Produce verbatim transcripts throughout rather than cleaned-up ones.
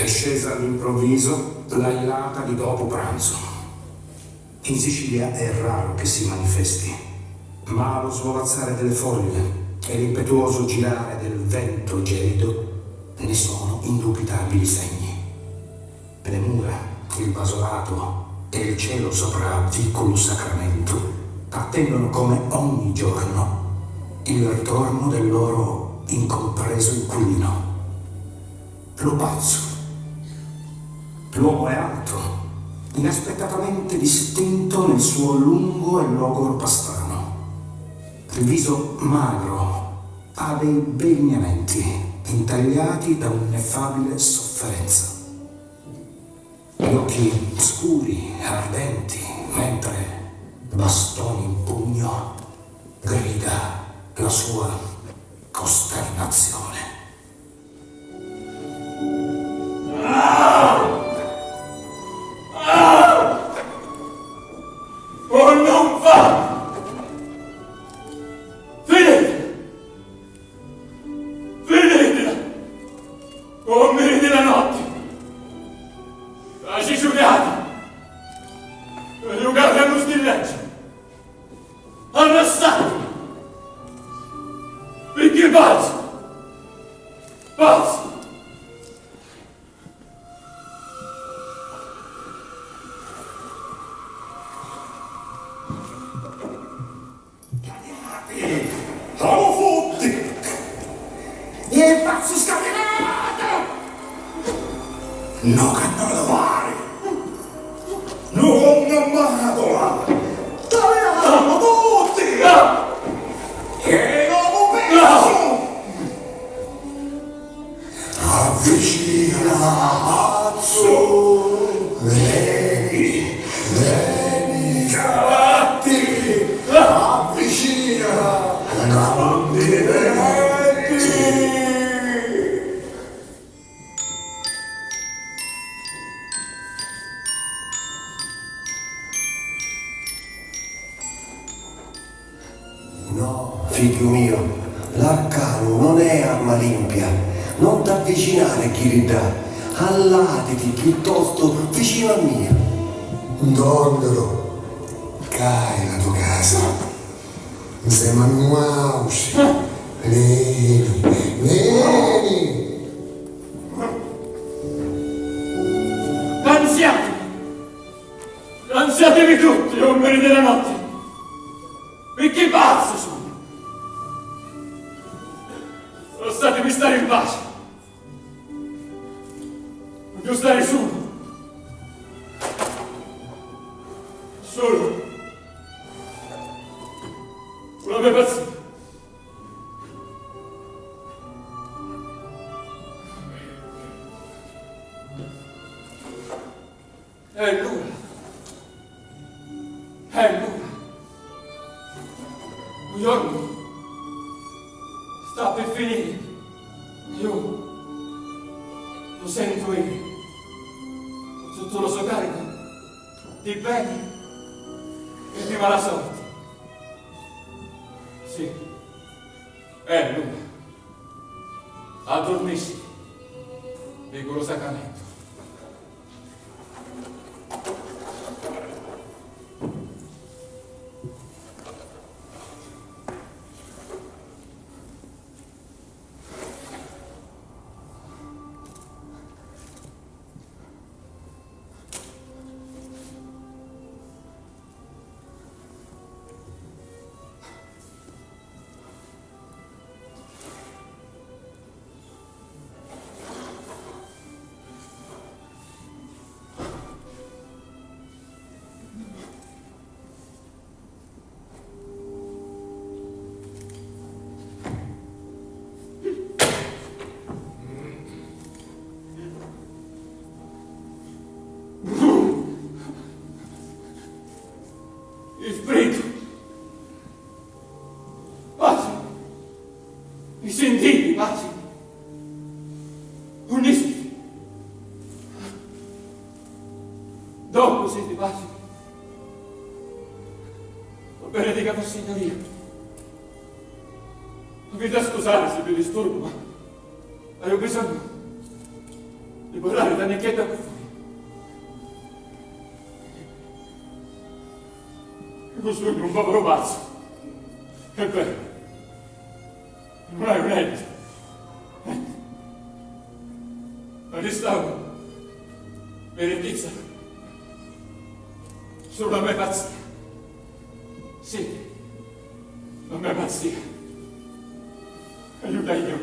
Scesa all'improvviso la ilata di dopo pranzo. In Sicilia è raro che si manifesti, ma lo svolazzare delle foglie e l'impetuoso girare del vento gelido ne sono indubitabili segni. Le mura, il basolato e il cielo sopra Vicolo Sacramento attendono come ogni giorno il ritorno del loro incompreso inquilino. Lu pazzu. L'uomo è alto, inaspettatamente distinto nel suo lungo e logoro pastano. Il viso magro ha dei bei lineamenti intagliati da un'ineffabile sofferenza. Gli occhi scuri, ardenti, mentre, bastone in pugno, grida la sua costernazione. Ah! Ah! Oh, non fa! Finite! Finitila! Uomini della notte! Ci giocate! Giocate allo stileggio! Arrestati! Perché pazzo! Pazzo! Cadiati! Ciao futti! E pazzo scatenato! No cannone da fare! No cannone! Tagliamo tutti! E dopo penso! Avvicina, pazzu, veni, veni, cavatti, avvicina, non ti vedi. No, figghiu mio, l'arcanu non è arma limpia, non t'avvicinari a chiddi ddà, allatiti chiuttostu vicinu a mia. Ndonniru, ccà è la to casa, nsemi a nuautri, veni, veni. Anziati! Alzatemi tutti, uomini della notte! Perché pazzo sono? Lasciatemi stare in pace! Voglio stare solo! Solo! Con la mia pazzia! E allura, e allura, un giorno sta per finire. Io lo sento, io ho tutto lo so carico di beni e di mala sorte. Sì, e allura, addormisci, piccolo Sacramento. Il freddo! Pace! Mi sentite, pace? Unni siti? Dov'è siti, pace? Lo benedica Vossignoria. Mi dovete scusare se vi disturbo, ma ho bisogno di Di parrari tannicchiedda cu vui. Iu sugnu un poveru pazzu. È veru. Nun haiu nenti. Nenti. Ma chi stau mi rittizza sulu la me pazzia. Sì, la me pazzia. Iu tegnu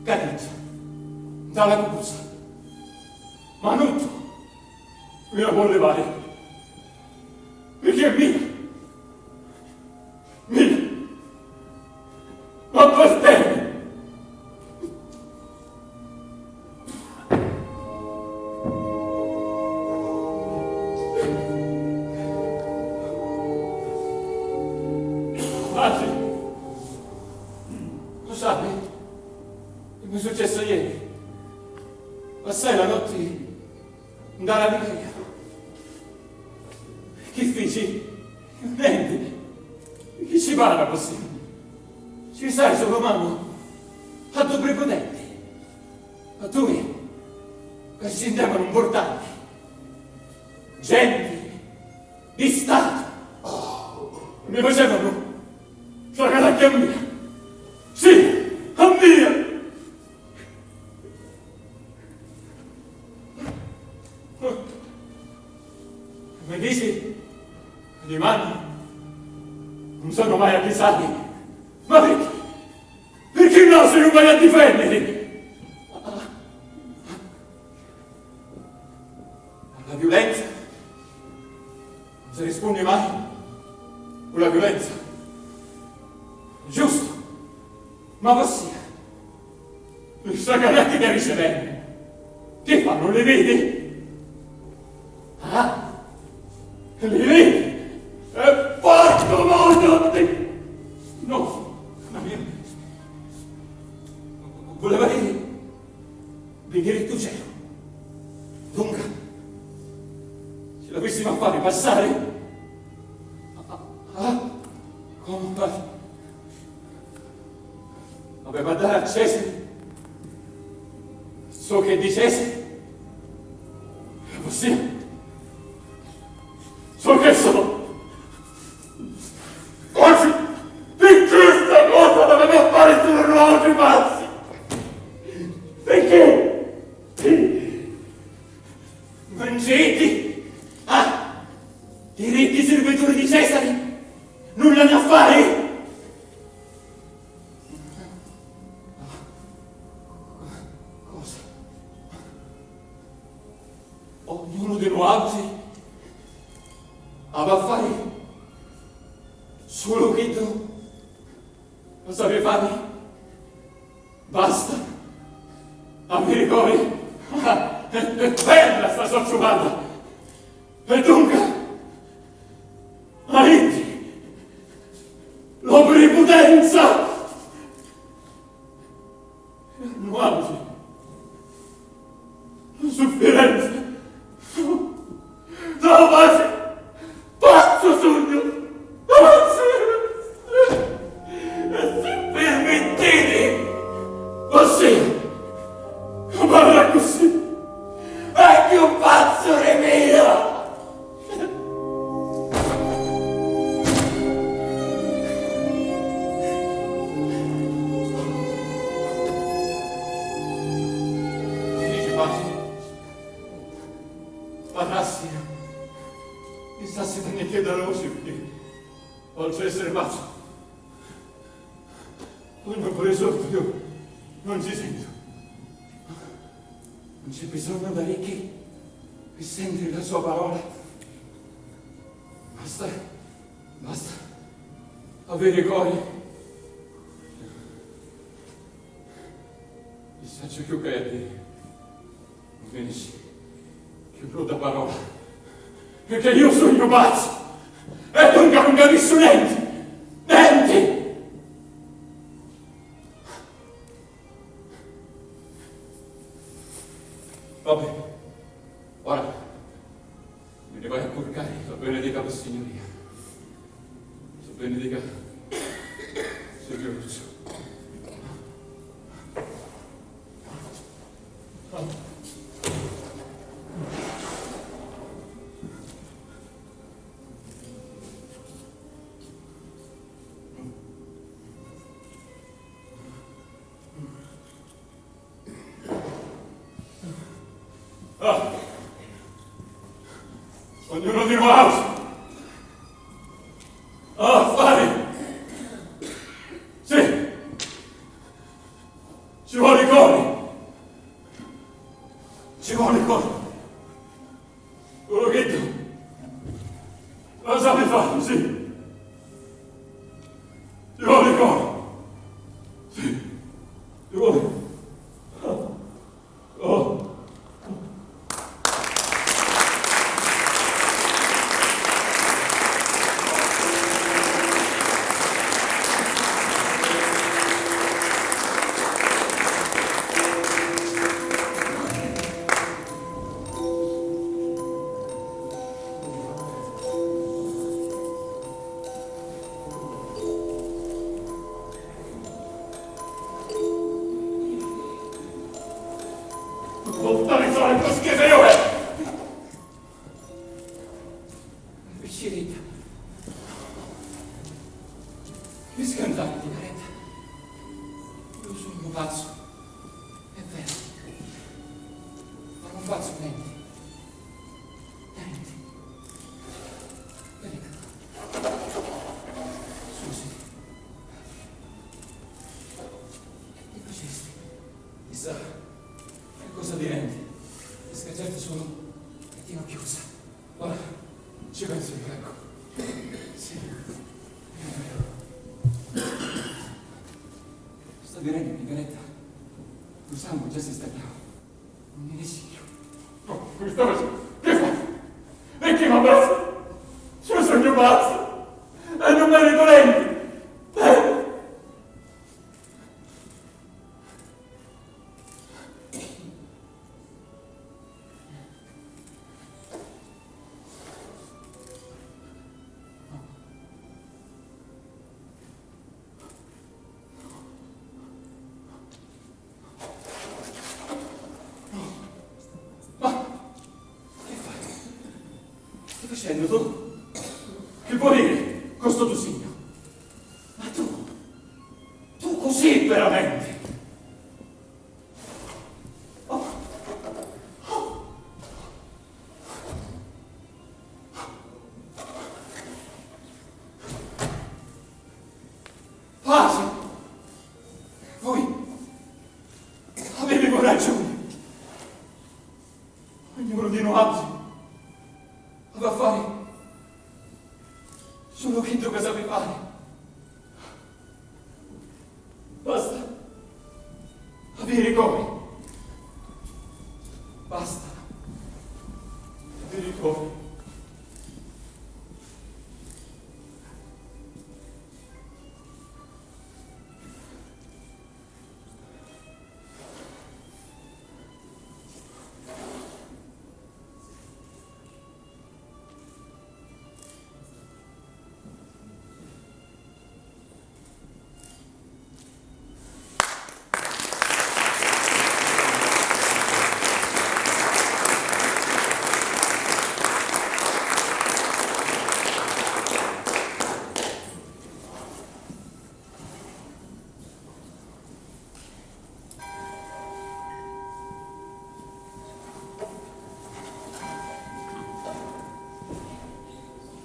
carizza nta la cucuzza. Ma nuddu mi la pò livari. Pirchì è mia. Mia. M'apparteni. Patri, lu sapi chi mi successi ieri? Passai la notti nta la vicaria. Chi fici? Nenti. Chi ci parra, Possimu? Ci sai sulu manu a dui priputenti, a dui ca si sintevanu mpurtanti, genti di Statu, mi facevanu tracaracchi a mia. Sì, a mia! Mi dici, dimani nun sugnu mai a pisari. Ma pirchì? Pirchì no sugnu mai a difenniri? La viulenza nun si rispunni mai cu la viulenza. Giustu. Ma vossia, li stracaracchi ca ricivemu, chi fa, nun li vidi? Ah, li vidi! E porcu moiu! No, ma mia, vuleva diri, Binirittu celu! Dunca, ci l'avissimu a fari passari? Ah, ah, comu fari? Avemu a dari a Cesari ciò chi è di Cesari, e vossia ciò chi è so. Oggi, pirchì sta cosa l'avemu a fari sulu nuatri pazzi? Pirchì? Mangiti? Ah! I ricchi sirvituri di Cesari nun l'hannu a fari? Cosa? Ognunu di nuatri havi a fari sulu chiddu ca sapi fari. Basta aviri cori. È, è bella sta so ciuvata. E dunca, a iddi, l'opriputenza! Nuatri, la suffirenza. No, ma si, pazzu sugnu! Pazzu! E si pirmittiti, vossia, parra accussì, è cchiù pazzu di mia! Dici, patri, parrassi, pistassi tannicchiedda la voci, pirchì, oltri a essiri pazzu, ogni puru sordu iu nun ci sentu. Nun c'è bisognu d'aricchi pi sentiri la so parola. Basta, basta aviri cori. Nun sacciu cchiù chi haiu a diri. Nun mi nesci cchiù nudda parola, pirchì iu sugnu pazzu e dunca nun capisciu nenti, nenti! Vabbè, ora mi ni vaiu a curcari la benedica Vossignuria. La benedica Signurucciu. Ognunu di nuautri ha affari. Sì. Ci voli cori. Ci voli cori. Puru chiddu la sapi fari, sì. Ci voli cori. Sì. Ci voli. Oh. Voltari sora che schifo io è! Piccirita. Mi scantai di caretta. Io sugnu pazzu. È vero. Ma non faccio niente. Niente. Vedi. Susi. Che ti facesti? Chissà che cosa diventi. Ti scacciasti solo e ti chiusa. Ora ci penso io, ecco. Sì. Sta virennu, Nicoletta. Lu sangu già si stagnava. Non mi ne sicchio. No, questa cosa, che fa? E chi mi ammazza? Io sogno pazzo. E non merito niente. Eh. Ma che fai? Che stai facendo tu? Che vuol dire questo tuo segno? Ma tu, tu così veramente? Quasi! Voi avevi ragione. Ognuno di noi ha da fare solo chiddu ca sapi fari. Basta aviri cori. Basta aviri cori.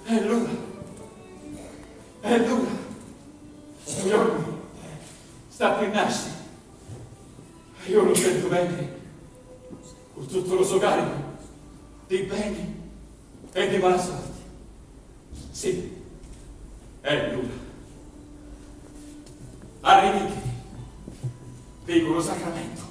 E allura, e allura, un giornu sta pi nasci, e io lu sentu veniri cu tuttu lu so caricu di beni e di mala sorti. Sì, è lura. Arriviti, dicu lu sacramentu.